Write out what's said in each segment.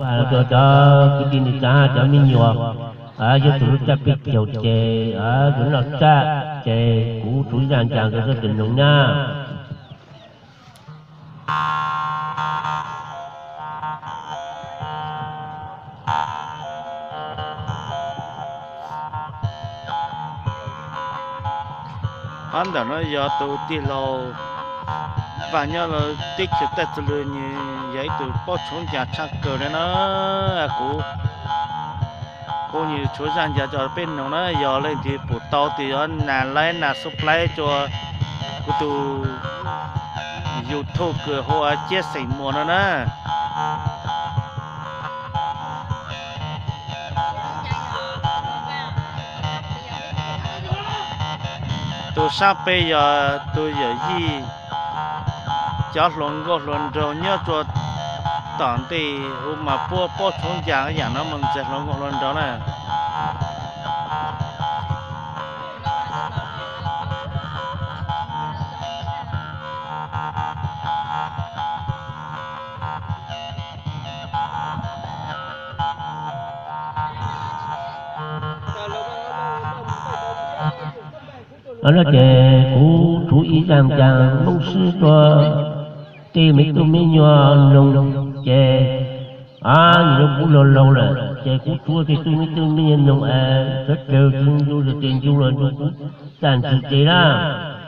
Ua rau cov kwv tij neej tsa cov me nyuam yog tus lub tsaj peb caug ces yuav noj tsaj ces kuv tshuav ib zaj ncas rau koj tus noog na. Qhov ntawm no yog tus tij laug Vaj nyob teb chaws Taj Txwg Lwg, nws yog ib tug paub tshuav ncas tshaj kawg li na. Kuv hu nws tshuav zaj ncas rau peb noog na, yog leej twg pum tau tes yuav nas laib nas subscribe rua kuv tus YouTube kws hu ua Ciab Xeem Muas no na. Tus sab peb yog tus yawm yij cov hluas nkauj hluas nraug nyob rua tom ntej hu mas puab paub tshuav ncas yam no mus ntxias hluas nkauj hluas nraug na. No ces kuv tshuav ib zaj ncas Moob Sib rua tej me tub me nyuam noog ces nws rua kuv laug laug lawm ces kuv tshuav tej tub me tub me nyuam noog es sawv daws tsis ncu ces ncu los ncu kuv zaj ntsis tes na,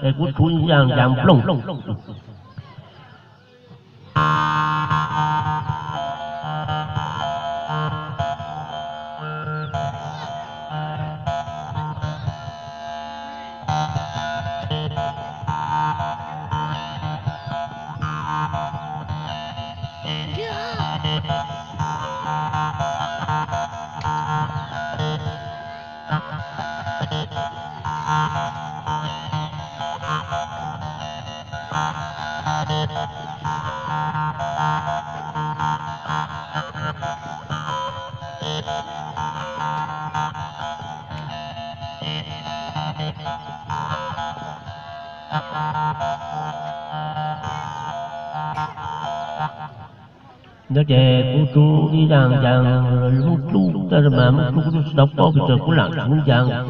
es kuv tshuav ib zaj ncas nplooj. No ces kuv tshuav ib zaj ncas Moob Dlub, tab sis mas Moob Dlub kuv tsis tau paub pes tsawg, kuv lam tshuav ncas.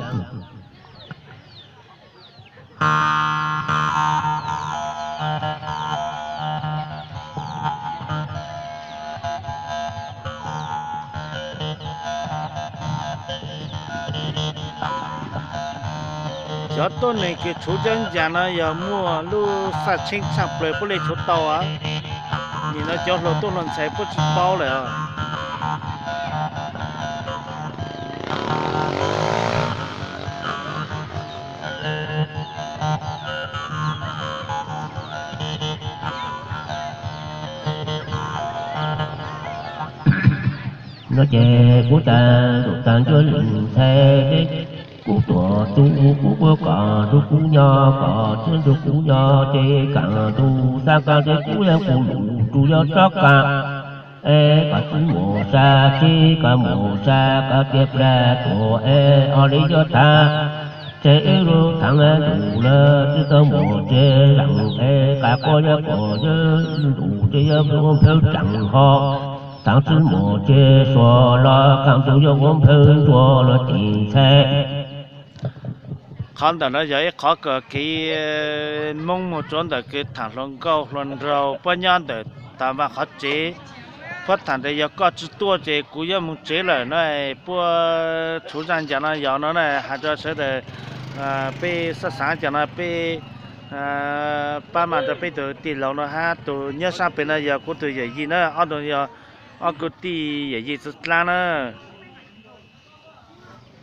Cov tuab neeg kws tshuav cov ncas no yog muaj lub xaj tsheeb tshaj plaws puab le tshuav tau. Nim no cov hluas tub hluas ntxhais puab tsis paub lawm. No ces kuv tas ntuj tas ncua lwm ntxhais, kuv tuam txuv kuv puab kom nrug kuv nyob, kom txwb nrug kuv nyob ces kaam ntuj xav kaam ces kuv yeej kuv lug tsuas yuav txhob kaam. Es kom txwb muaj sa txib, kom muaj sa kom tiav plag tuam es ob li yuav tag. Ces wb lug thaam ntuj lawm txwb tau muaj tsev zaam es kaam quas yuav quas yuav ntuj ces yuav ua nphawv tsaam ho. Thaam txwb muaj tsev suav los kaam ntuj yuav ua nphawv ntsuag los tim ntxhais. Qhov ntawm no yog ib qhov kws kev Moob muag rua ntawm kev thaam hluas nkauj hluas nraug puab nyob ntawm tas vaaj qhov tsev. Puab thaam ntawd yog koj tsi tuaj ces kuv yuav moog tsev lawm no. Puab tshuav zaaj ncaam no yog no na, has rua sawv daws peb xaav xaav caag no peb pab mas rua peb tug tij laug no hab tug nyob saab pem no yog kuv tug yawm yij na, ob tug yog ob kwv tij yawm yij txwv dlaab na.